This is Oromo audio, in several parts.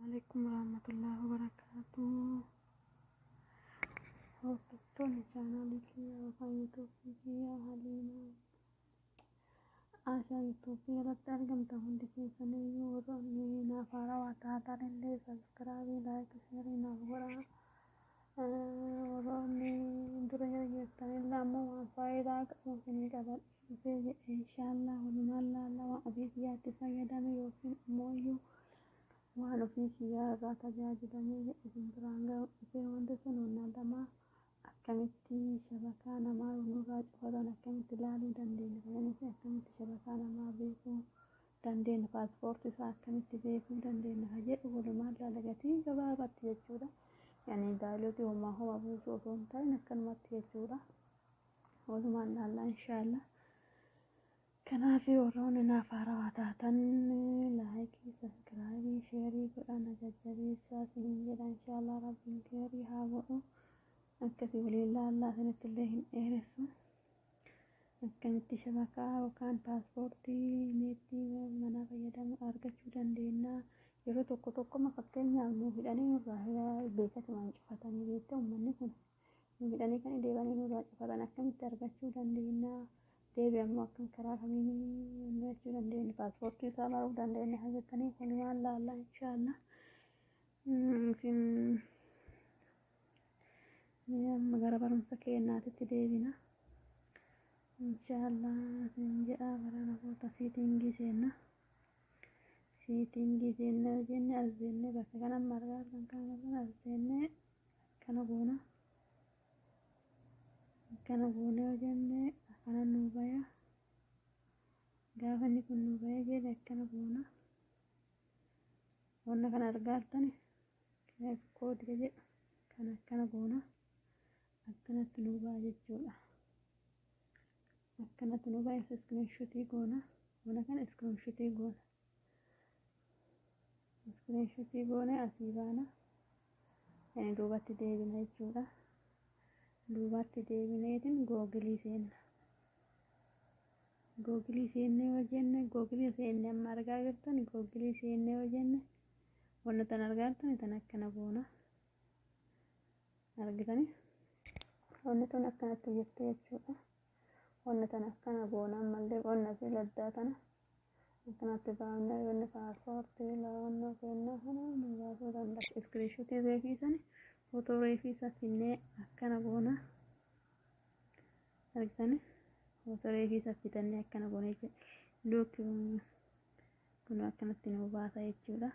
Alaikum warahmatullahi wabarakatuh. Hordoftoonni chaanaalii kiyya yookaan yuutuubii kiyya Haliimaa Ashaa yuutuubii irratti argamtan hundi keessaniyyuu, warroonni naaf haarawaa taatan illee subscribe, like, share naaf godhaa. Warroonni dura jala jirtan illee ammoo waan faayidaa qabu isinii qabadhee dhufee jedhe. Inshaallah walumaan laalla. Waan ofii kiyyaatti fayyadame yookiin ammoo waan ofii kiyyaa irraa tajaajilamee jedhe isin biraan gahu dhufee. Wanti sun wanna lama: akkamitti shabakaa namaa nurraa cufatan akkamitti ilaaluu dandeenya jedhanii fi akkamitti shabakaa namaa beekuu dandeenya, paaspoortii isaa akkamitti beekuu dandeenya ka jedhu walumaan laala, gatii gabaabatti jechuudha. Yani daayilootii homaa homa buusuu osoo hin ta'in akkanumatti jechuudha. Walumaan laallaa inshaallah. Kanaaf warroonni naaf haarawaa taatan like, subscribe, share godhaa na jajjabeessaa isiniin jedha. Inshaallah rabbiin keerii haa godhu. Akkasii waliin laallaa, isinitti illee hin dheeressu. Akkamitti shabakaa yookaan paaspoortii neetii manaa fayyadamu argachuu dandeenya? Yeroo tokko tokkoma fakkeenyaaf nu hidhanii nurraa beekatumaan cufatanii, beekte, uummanni kun nu hidhanii kan deebanii nurraa cufatan akkamitti argachuu dandeenya? Deebi ammoo akkam karaa kamiin argachuu dandeenya, paaspoortii isaa baruu dandeenya kan jettanii kun waan laallaa inshaallah. Isin amma gara barumsa keenyaatitti deebina. Inshaallah isin jedha. Bara namoota setting seenna. Setting seenna yoo jenne, as seenne, bakka kana margaa argan kana as seenne akkana goona. Akkana goone yoo jenne, akkana nuu baya. Gaafa inni kun nuu baya jedhe, akkana goona. Wanna kana argaa jirtani, code jedhu kana akkana goona. Akkanatti nuu ba'a jechuudha. Akkanatti nuu ba'a. Screenshot goona. Wanna kana screenshot goona. Screenshot goone asii baana. Yani duubatti deebina jechuudha. Duubatti deebineetiin Google seenna. Google seennee yoo jenne, Google seennee amma argaa jirtan, Google seennee yoo jenne, wanna tan argaa jirtan tan akkana goona. Argitani, wanni tun akkanatti jirti jechuudha. Wanna tan akkana goona. Ammallee wanna fi laddaa tana akkanatti baafnee wanni paaspoortii laawwannoo kennaa kana nu baasuu danda'a. Screenshot reefiisani, footoo reefiisa finnee akkana goona. Argitani, footoo reefiisa fitannee akkana goona jechuudha. Look, kun akkanatti nu baasa jechuudha.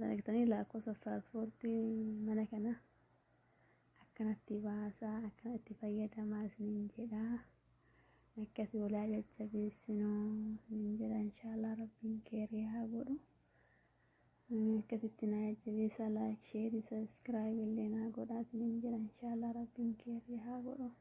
Argitanii, lakkoofsa paaspoortii mana kana akkanatti baasaa, akkanatti fayyadamaa isiniin jedha. Akkasii walaa jajjabeessinuu isiniin jedha. Inshaallah rabbiin keerii haa godhu. Akkasitti na jajjabeessaa, like, share, subscribe illee naa godhaa isiniin jedha. Inshaallah rabbiin keerii haa godhu.